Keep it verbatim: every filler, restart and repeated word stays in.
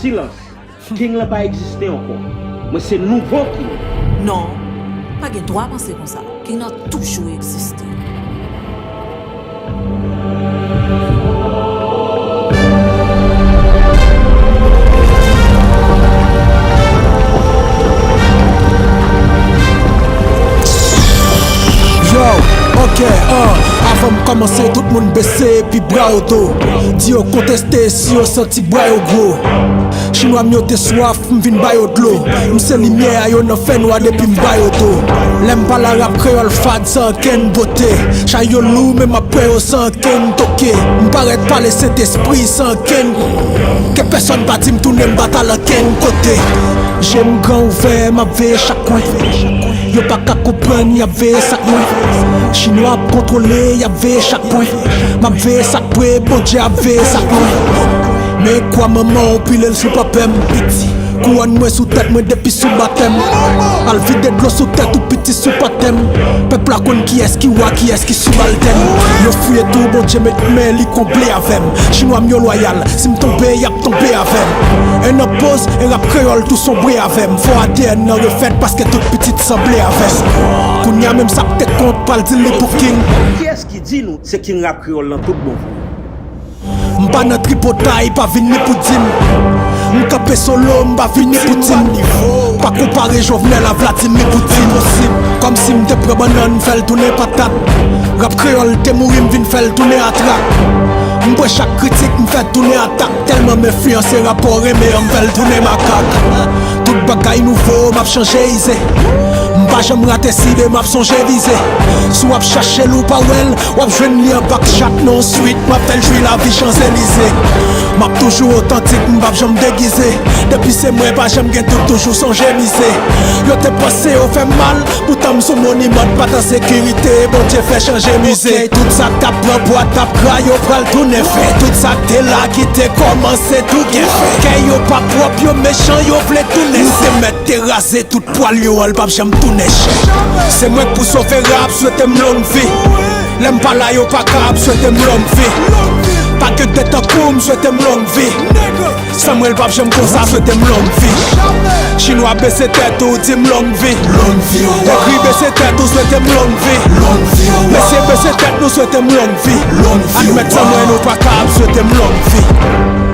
Silans. King lan pa egziste ankò. Mwen se nouvo King. Non, pa gen dwa panse konsa. King lan toujou egziste. Yo, ok, uh, avan m kòmanse, tout moun bese epi bra yo do. Di yo konteste si yo santi bra yo gwo. Chinwa m yo te swaf, m vin ba yo dlo. M se limyè a yo nan fènwa depi m ba yo do. Lè m pale a rap kreyòl fad san okenn bote. Chay yo lou, men m ap pran yo san okenn toke. M parèt pale Sentespri san okenn. Ke pèsonn pa di m tounen m batal ankenn kote. Je m gran ouvè, m ap veye chak kwen. Yo pa ka konprann, y ap veye sa k mwen. Chinwa ap kontwole, y ap veye chak pwen. M ap veye sa k pre, Bondye ap veye sa k lwen. Men kwa manman w pile l sou panpè m. Kouwòn mwen sou tèt mwen depi sou batèm. Al vide dlo sou tèt ou piti sou patèm. Pèp la konn kiyès ki wa, kiyès ki sibaltèn. Yo fouye tou, Bondye met men li konble avè m. Chinwa m yo lwayal, si m tonbe, y ap tonbe avè m. En nan poz, en rap kreyòl tou sonbre avè m. Fò A D N nan refèt paske tout pitit sanble avè m. Kounya menm sa k te kont pral di li pou King. Kiyès ki di nou se King rap kreyòl lan tout bon vre? M pa nan tripotay, pa vin ni pou di m. M kanpe solo, m pa vin ni pou di m. Pa konpare Jovenel a Vladimir Putin. Kòmsi m te pran bannann, m fè l tounen patat. Rap kreyòl te mouri, m vin fè l tounen atrak. M pran chak kritik, m fè tounen atak. Tèlman m enfliyanse rapò renmen an, m fè l tounen makak. Tout bagay nouvo, m ap chanje ize. M pa janm rate side, m ap sonje vize. Si w ap chache l ou pa wè l, w ap jwenn li anba k chat nan yon swit. M ap fè l jwi lavi Chanzelize. M ap toujou otantik, m p ap janm degize. Depi se mwen, pa janm gen dout, toujou sonje mize. Yo te panse yo fè m mal, poutan m sou moniman, pa t an sekirite, Bondye fè chanje mize. Tout sa k t ap pran bwa t ap gra, yo pral tounen fè. Tout sa k te la ki te kòmanse tou gen fen. Kè yo pa pwòp, yo mechan, yo vle tounen sen. Nou te mèt te raze tout pwal yo an, l p ap janm tounen chen. Se mwen k pou sove rap, swete m long vi. Lè m pa la, yo pa ka ap swete m long vi. Pa gen de tankou m, swete m long vi. San mwen l p ap janm konsa, swete m long vi. Chinwa bese tèt ou, di m long vi. Long vi. Egri bese tèt ou, swete m long vi. Long vi. Mesye bese tèt nou, swete m long vi. Long vi. Admèt san mwen nou pa ka ap swete m long vi.